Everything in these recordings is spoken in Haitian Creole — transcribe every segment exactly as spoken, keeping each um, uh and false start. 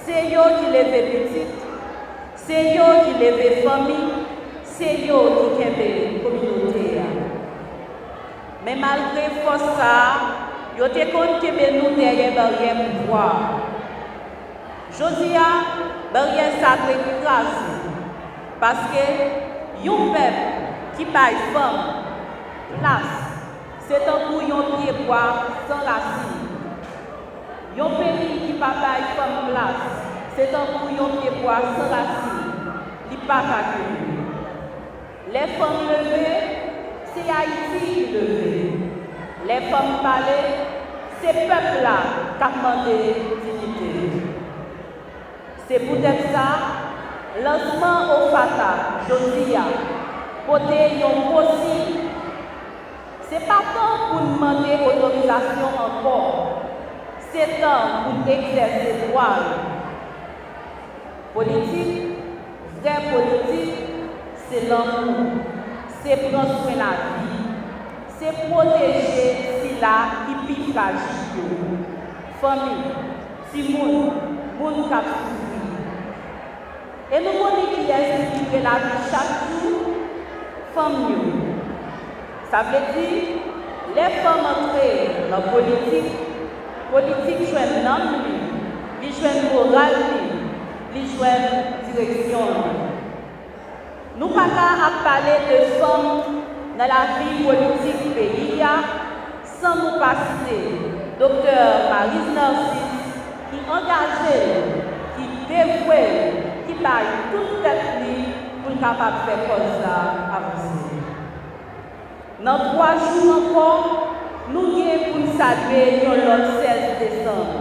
Se yo ki leve pitit, se yo ki leve fanmi, se yo ki kenbe kominote a. Men malgre fòs sa a, yo te konn kenbe nou dèyè baryè pouvwa a. Jodi a, baryè sa a dwe kraze, paske yon pèp ki bay fanm plas, se tankou yon pye bwa san rasin. Yon peyi ki pa bay fanm plas, se tankou yon pye bwa san rasin, li pa ka kenbe. Lè fanm leve, se Ayiti ki leve. Lè fanm pale, se pèp la k ap mande diyite. Se poutèt sa, lansman OFATA jodi a pote yon gwo siy. Se pa tan pou n mande otorizasyon ankò, se tan pou n egzèse dwa nou. Politik, vrè politik, se lanmou, se pran swen lavi, se pwoteje sila ki pi frajil yo, fanmi, timoun, moun k ap soufri. E nou konnen kiyès ki tire lavi chak jou? Fanm yo. Sa vle di, lè fanm antre nan politik, politik jwenn nanm li, li jwenn moral li, li jwenn direksyon li. Nou pa ka ap pale de fanm nan lavi politik peyi a san nou pa site Doktè Maryse Narcisse, ki angaje l, ki devwe l, ki bay tout tèt li pou l kapab fè kòz la avanse. Nan twa jou ankò, nou gen pou n salye yon lòt sèz desanm.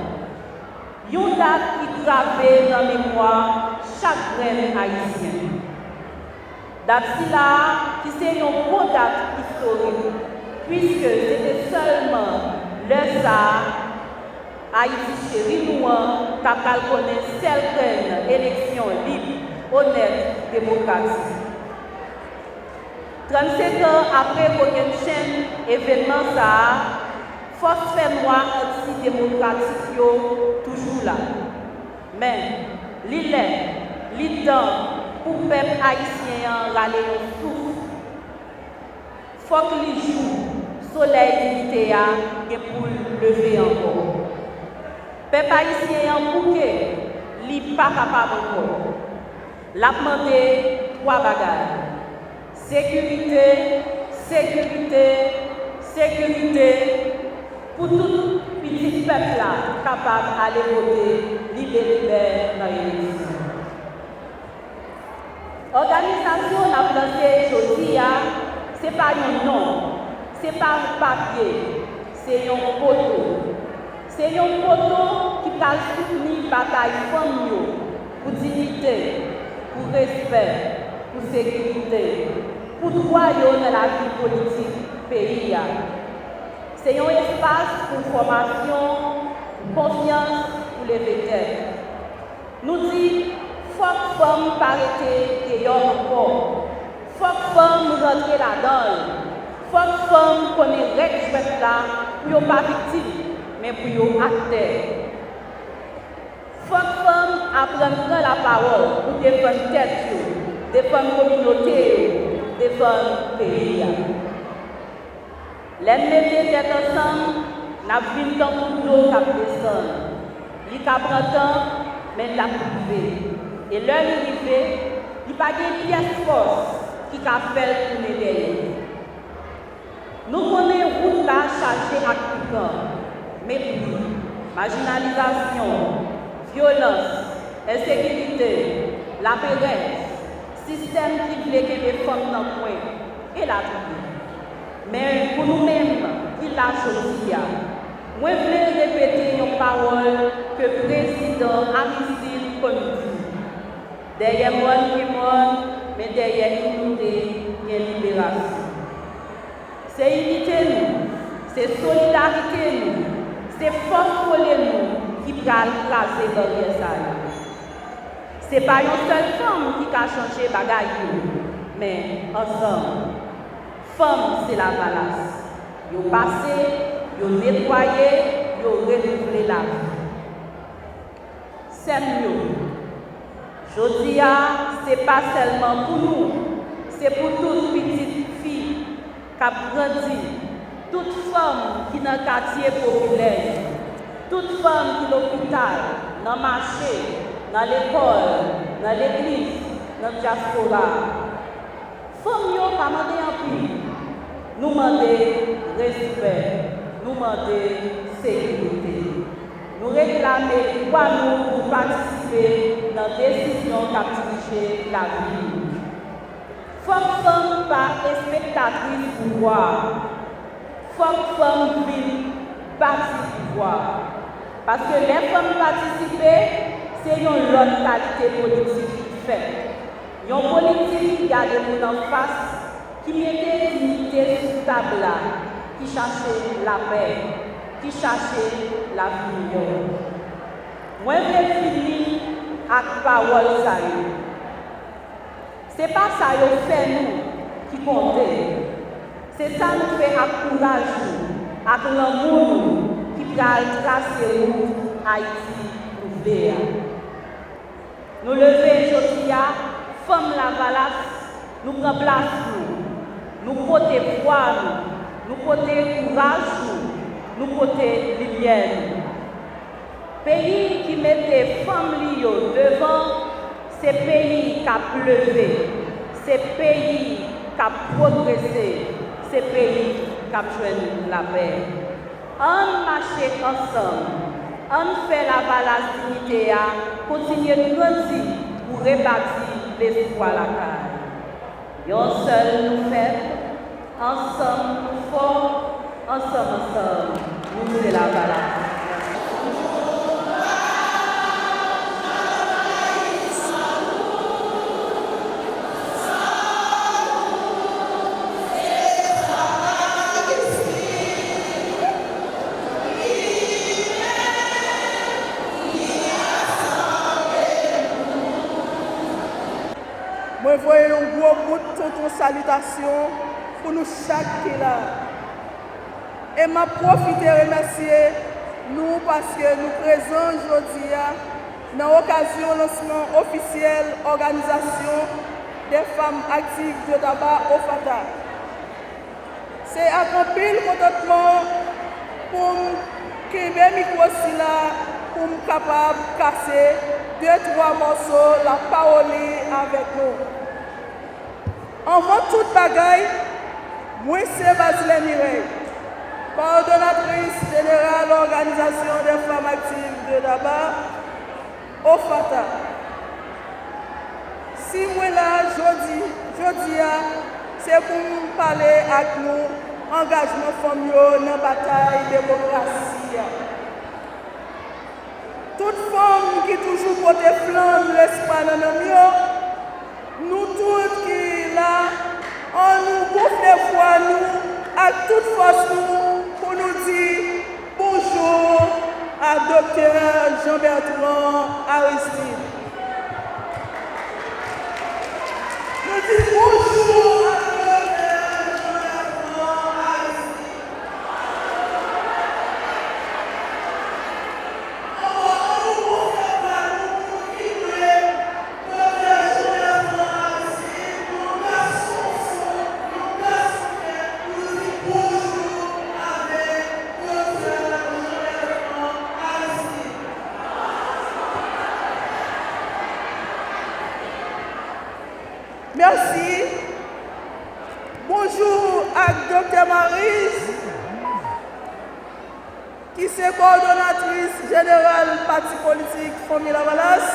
Yon dat ki grave nan memwa chak grenn Ayisyen. Dat sila a, ki se yon gwo dat istorik, piske se te sèlman lè sa a, Ayiti cheri nou an ta pral konnen sèl grenn eleksyon lib, onèt, demokratik. Trannsenk an apre kokennchenn evènman sa a, fòs fènwa antidemokratik yo toujou la. Men, li lè, li tan pou pèp ayisyen an rale yon souf. Fòk li jou, solèy diyite a gen pou l leve ankò. Pèp ayisyen an bouke, li pa kapab ankò. L ap mande twa bagay: sekirite, sekirite, sekirite, pou tout pitit pèp la kapab ale vote libelibè nan eleksyon. Òganizasyon n ap lanse jodi a, se pa yon non, se pa yon papye, se yon poto. Se yon poto ki pral soutni batay fanm yo pou diyite, pou respè, pou sekirite, pou dwa yo nan lavi politik peyi a. Se yon espas pou fòmasyon, pou konfyans, pou leve tèt. Nou di, fòk fanm pa rete deyò ankò. Fòk fanm rantre ladan l. Fòk fanm konnen règ jwèt la pou yo pa viktim, men pou yo aktè. Fòk fanm aprann pran lapawòl pou defann tèt yo, defann kominote yo, defann peyi a. Lè n mete tèt ansanm, n ap vin tankou dlo k ap desann. Li ka pran tan, men l ap rive. E lè li rive, li pa gen pyès fòs ki ka fè l tounen dèyè. Nou konnen wout la chaje ak pikan, mepri, majinalizasyon, vyolans, ensekirite, laperèz, sistèm ki vle kenbe fanm nan kwen, elatriye. Men pou nou menm ki la jodi a, mwen vle repete yon pawòl ke Prezidan Aristide konn di: dèyè mòn gen mòn, men dèyè inite gen liberasyon. Se inite nou, se solidarite nou, se fòs kole nou ki pral kraze baryè sa yo. Se pa yon sèl fanm ki ka chanje bagay yo, men ansanm. Fanm se lavalas. Yo pase, yo netwaye, yo renouvle lavi. Sè m yo, jodi a, se pa sèlman pou nou, se pou tout pitit fi k ap grandi, tout fanm ki nan katye popilè yo, tout fanm ki lopital, nan mache, nan lekòl, nan legliz, nan dyaspora. Fanm yo pa mande anpil. Nou mande respè. Nou mande sekirite. Nou reklame dwa nou pou patisipe nan desizyon k ap dirije lavi nou. Fòk fanm pa espektatris pouvwa. Fòk fanm vin bati pouvwa. Paske lè fanm patisipe, se yon lòt kalite politik ki fèt. Yon politik ki gade moun anfas, ki mete diyite sou tab la, ki chache lapè, ki chache lavi miyò. Mwen vle fini ak pawòl sa yo. Se pa sa yo fè nou ki konte. Se sa nou fè ak kouraj nou, ak lanmou nou ki pral trase wout Ayiti nou vle a. Nou leve jodi a, fanm Lavalas, nou pran plas nou. Nou pote vwa nou, nou pote kouraj nou, nou pote limyè nou. Peyi ki mete fanm li yo devan, se peyi k ap leve, se peyi k ap pwogrese, se peyi k ap jwenn lapè. Ann mache ansanm, ann fè Lavalas diyite a kontinye grandi pou rebati lespwa lakay. Yon sèl nou fèb, ansanm nou fò, ansanm, ansanm, nou se Lavalas. Mwen voye yon gwo bout tonton salitasyon pou nou chak ki la. E m ap pwofite remèsye nou paske nou prezan jodi a nan okazyon lansman ofisyèl Organisation des Femmes Actives de Taba, OFATA. Se ak anpil kontantman pou m kenbe mikwo sila pou m kapab kase de twa mòso lapawoli avèk nou. Anvan tout bagay, mwen se Bazilè Mireille, kowòdonatris jeneral Organisation des Femmes Actives de Taba, OFATA. Si mwen la jodi, jodi a, se pou m pale ak nou angajman fanm yo nan batay demokrasi a. Tout fanm ki toujou pote flanm lespwa nan nanm yo, nou tout ki la, ann nou gonfle vwa nou ak tout fòs nou pou nou di bonjou a Doktè Jean Bertrand Aristide. Nou di bonjou a Doktè Jean Bertrand Aristide. Mèsi. Bonjou ak Doktè Maryse, ki se kowòdonatris jeneral pati politik Fanmi Lavalas,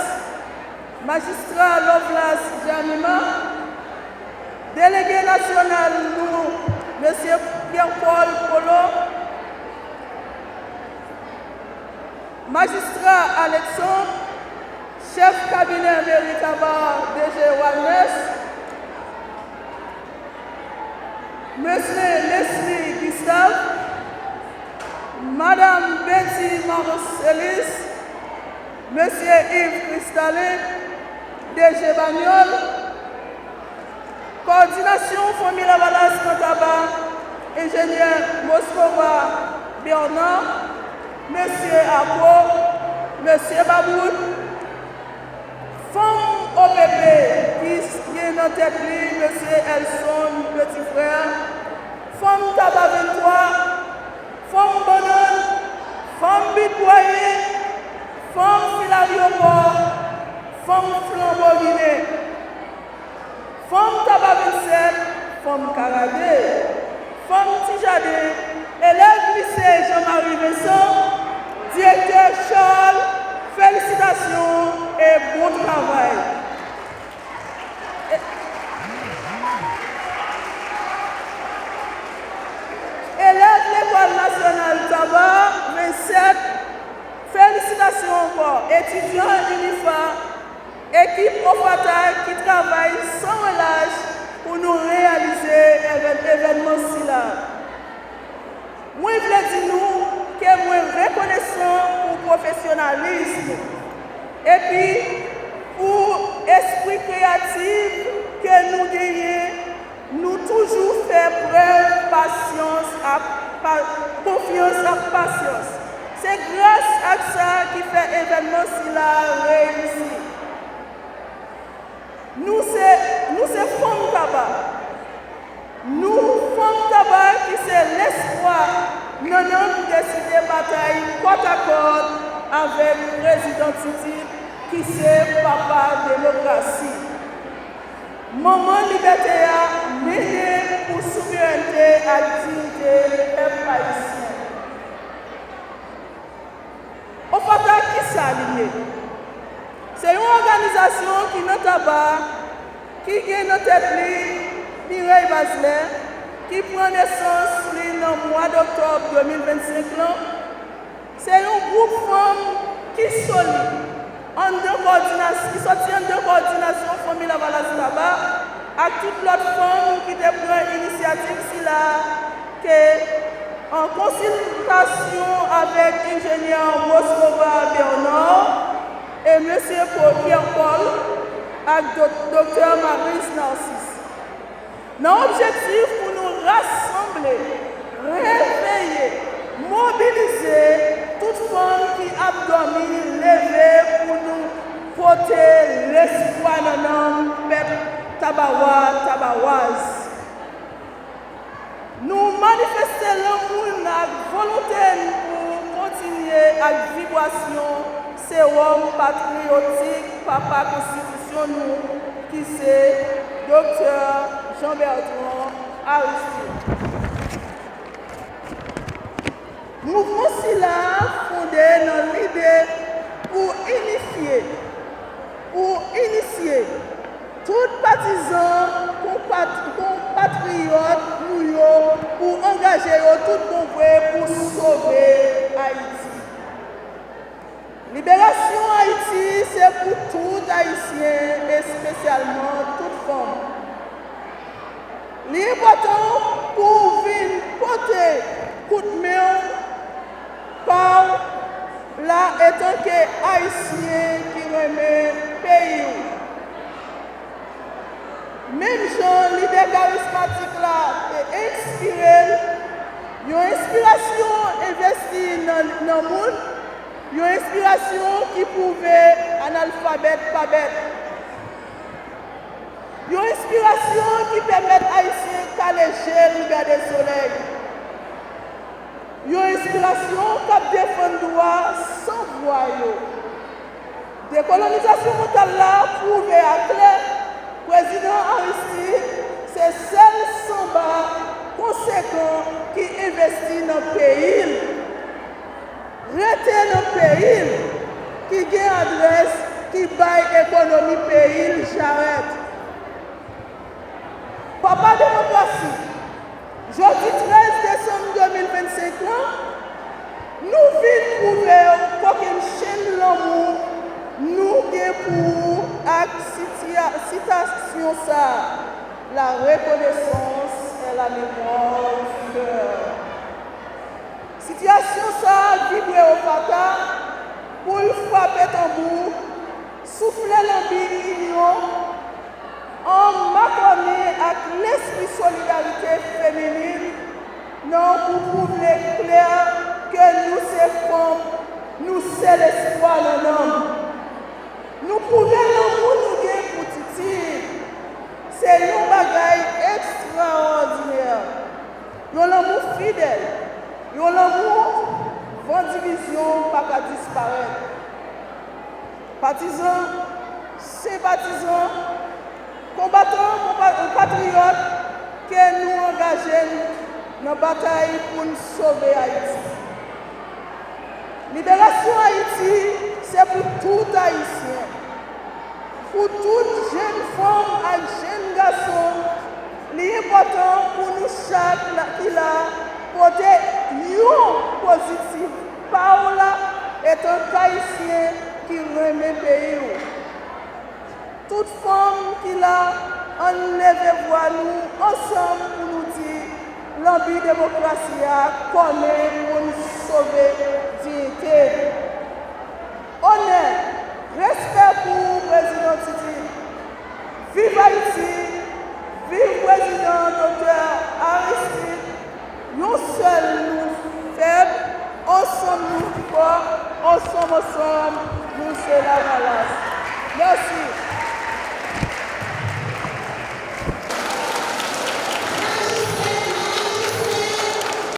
Majistra Lovelace Jeanima, delege nasyonal nou, Mesye Pierre Paul Polo, Majistra Alexandre, chèf kabinè meri Taba, D G Walnes, Mesye Leslie Gustave, Madam Betty Marcelus, Mesye Yves Cristalin, D G Banyòl, Kowòdinasyon Fanmi Lavalas nan Taba, Enjenyè Moscova Bernard, Mesye Apo, Mesye Babout, O P P, ki gen nan tèt li Mesye Elson Petit Frère, Fanm Taba venntwa, Fanm Bannann, Fanm Bit Bwaye, Fanm Filaryopò, Fanm Flanbo Ginen, Fanm Taba vennsèt, Fanm Karade, Fanm Ti Jaden, elèv lise Jean Marie Vincent, direktè Charles, felisitasyon e bon travay. Elèv lekòl nasyonal Taba vennsèt, felisitasyon ankò. Etidyan UNIFA, ekip OFATA ki travay san relach pou nou reyalize evè-, evènman sila. Mwen vle di nou ke mwen rekonesan pou pwofesyonalis nou epi pou espri kreyatif ke nou genyen. Nou toujou fè prèv pasyans ak pa-, konfyans ak pasyans. Se gras ak sa ki fè evènman sila reyisi. Nou se, nou se Fanm Taba. Nou, Fanm Taba ki se lespwa nan nanm, deside batay kòtakòt avèk Prezidan Titid ki se papa demokrasi. Manman libète a mennen pou souverènte ak diyite pèp ayisyen. OFATA, kisa li ye? Se yon òganizasyon ki nan Taba, ki gen nan tèt li Mireille Bazelais, ki pran nesans li nan mwa doktòb de mil vennsenk lan. Se yon gwoup fanm ki solid, anndan kòdinas-, ki sòti anndan kòdinasyon Fanmi Lavalas Taba ak tout lòt fanm ki te pran inisyativ sila ke, an konsiltasyon avèk enjenyè Roscova Bernard e mesye Paul, Pierre Paul ak dot-, doktè Maryse Narcisse. Nan objektif pou nou rasanble, reveye, mobilize tout fanm ki ap dòmi, leve pou nou pote lespwa nan nanm pèp Tabawa, Tabawaz. Nou manifeste lanmou n ak volonte n pou kontinye ak vibrasyon sewòm patriyotik Papa Konstitisyon nou, ki se Doktè Jean Bertrand Aristide. Mouvman sila fonde nan lide pou inifye, pou inisye tout patizan, konpat-, konpatriyòt nou yo pou angaje yo tout bon vre pou sove Ayiti. Liberasyon Ayiti se pou tout Ayisyen, espesyalman tout fanm. Li enpòtan pou w vin pote kout men w pa w la etanke Ayisyen ki renmen peyi w. Menm jan lidè karismatik la te enspire l, yon enspirasyon envesti nan, nan moun, yon enspirasyon ki pwouve analfabèt pa bèt. Yon enspirasyon ki pèmèt Ayisyen kale je l gade solèy. Yon enspirasyon k ap defann dwa san vwa yo. Dekolonizasyon mantal la pwouve aklè, Prezidan Aristide se sèl sanba konsekan ki envesti nan peyi l, rete nan peyi l, ki gen adrès, ki bay ekonomi peyi l jarèt. Papa demokrasi, jodi trèz desanm de mil vennsenk lan, nou vin pwouve w kokennchenn lanmou nou gen pou ou ak sitiya-, sitasyon sa a, La reconnaissance est la mémoire du cœur. Sitiyasyon sa a vibre OFATA pou l frape tanbou, soufle lanbi inyon an, makònen ak lespri solidarite feminin nan pou pwouve klè ke nou se fanm, nou se lespwa nan nanm. Nou pwouve lanmou nou gen Yon lanmou fidèl, yon lanmou van divizyon pa ka disparèt. Patizan, senpatizan, konbatan, konpa- patriyòt, ke nou angaje n nan batay pou n sove Ayiti. Liberasyon Ayiti se pou tout Ayisyen. Pou tout jèn fanm ak jèn gason, li enpòtan pou nou chak la, ki la, pote yon pozitif pa w la, etan k Ayisyen ki renmen peyi w. Tout fanm ki la, ann leve vwa nou ansanm pou nou di lanbi demokrasi a kònen pou n sove diyite nou. Onè, respè pou ou, Prezidan Titid. Viv Ayiti, viv Prezidan Doktè Aristide. Yon sèl nou fèb, ansanm nou pi fò, ansanm, ansanm, nou se Lavalas. Mèsi.